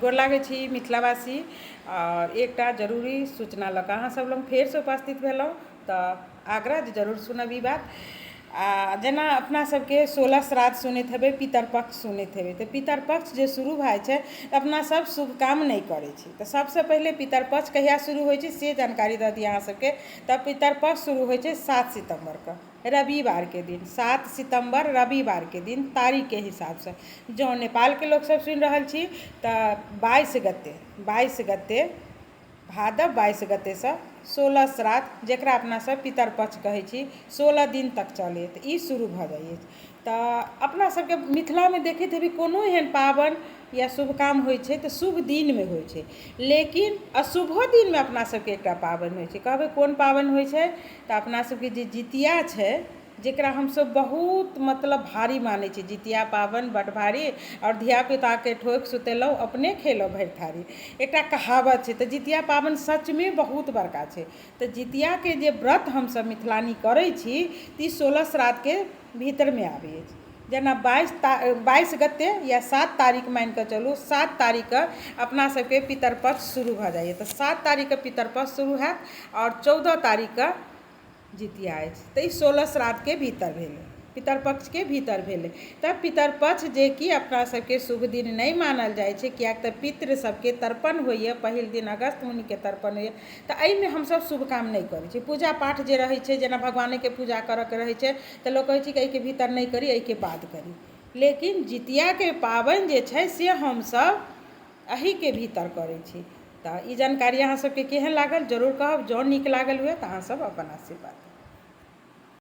गोर लागै छी मिथिलावासी। आओर एकटा जरूरी सूचना लऽ कऽ अहाँसभ लग फेरसँ उपस्थित भेलहुँ, तऽ आग्रह जे जरूर सुनब ई बात। आ जेना अपना सभके 16 श्राद्ध सुनैत हेबै, पितरपक्ष सुनैत हेबै, तऽ पितरपक्ष जे शुरू भऽ जाइ छै तऽ अपना सभ शुभ काम नहि करै छी। तऽ सभसँ पहिले पितरपक्ष कहिया शुरू होइ छै से जानकारी दऽ दी अहाँ सभके। तऽ पितरपक्ष शुरू होइ छै 7 सितम्बरके, रविवारके दिन, 7 सितम्बर रविवारके दिन तारीखके हिसाबसँ। जँ नेपालके लोकसभ सुनि रहल छी तऽ 22 गते, 22 गते भादव 22 गतेसँ 16 श्राद्ध, जकरा अपना सब पितरपक्ष कहै छी, 16 दिन तक चलैए, तऽ ई शुरू भऽ जाइ अछि। तऽ अपना सबके मिथिलामे देखैत हेबै, कोनो एहन पाबनि या शुभ काम होइ छै तऽ शुभ दिनमे होइ छै, लेकिन अशुभो दिनमे अपना सबके एकटा पाबनि होइ छै। कहबै कोन पाबनि होइ छै? तऽ अपना सबके जे जितिया छै, जकरा हमसब बहुत मतलब भारी मानै छी, जितिया पाबनि बड्ड भारी, आओर धियापुताके ठोकि सुतेलहुँ, अपने खेलहुँ भरि थारी, एकटा कहावत छै। तऽ जितिया पाबनि सचमे बहुत बड़का छै। तऽ जितियाके जे व्रत हमसब मिथिलानी करै छी, तऽ ई 16 श्राद्धके भीतरमे आबै अछि। जेना 22 गते या 7 तारीख मानिकऽ चलू, 7 तारीखके अपना सबके पितरपक्ष शुरू भऽ जाइए। तऽ 7 तारीखके पितरपक्ष शुरू हैत आओर 14 तारीखके जितिया अछि। तऽ ई 16 श्राद्धके भीतर भेलै, पितरपक्षके भीतर भेलै। तऽ पितरपक्ष जेकि अपना सबके शुभ दिन नहि मानल जाइ छै, किएक तऽ पितृ सबके तर्पण होइए, पहिल दिन अगस्त मुनिके तर्पण होइए, तऽ एहिमे हमसब शुभ काम नहि करै छी। पूजा पाठ जे रहै छै, जेना भगवानेके पूजा करऽके रहै छै, तऽ लोक कहै छै कि एहिके भीतर नहि करी, एहिके बाद करी। लेकिन जितियाके पाबनि जे छै से हमसब एहिके भीतर करै छी। तऽ ई जानकारी अहाँ सबके केहन लागल जरूर कहब। जँ नीक लागल हुए तऽ अहाँसब अपन आशीर्वाद